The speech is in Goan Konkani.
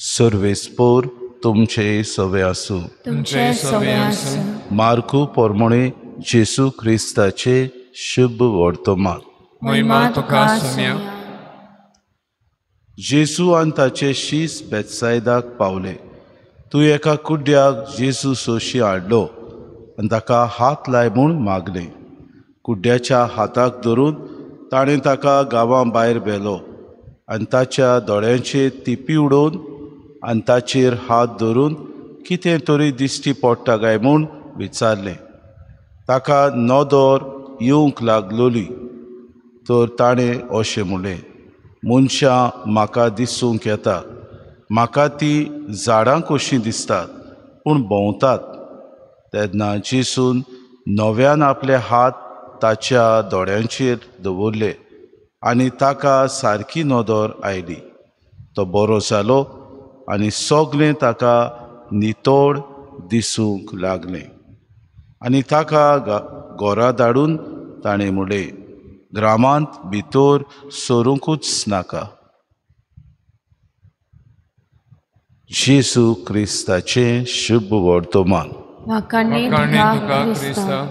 सर्वेस्पोर तुमचे सवे आसूं. तुमचे सवे आसूं. मार्कू पोरमोणे जेसू क्रिस्ताचे शुभ वर्तमान. महिमा तुका सोम्या. जेजू आनी ताचे शीस बेतसायदाक पावले. तूं एका कुड्ड्याक जेजू सोशी हाडलो आनी ताका हात लाय म्हूण मागलें. कुड्ड्याच्या हाताक धरून ताणें ताका गांवां भायर व्हेलो आनी ताच्या दोळ्यांचेर तिपी उडोवन आनी ताचेर हात धरून कितें तरी दिश्टी पडटा काय म्हूण विचारलें. ताका नदर येवंक लागलोली तर ताणें अशें म्हणलें, मनशां म्हाका दिसूंक येता, म्हाका ती झाडां कशीं दिसतात पूण भोंवतात. तेन्ना जेजून नव्यान आपले हात ताच्या दोळ्यांचेर दवरले आनी ताका सारकी नदर आयली. तो बरो जालो आनी सगळें ताका नितळ दिसूंक लागलें. आनी ताका घरा धाडून ताणें म्हणलें, ग्रामांत भितर सरूंकूच नाका. जेजू क्रिस्ताचें शुभ वर्तमान. वाखाणणी तुका क्रिस्ता.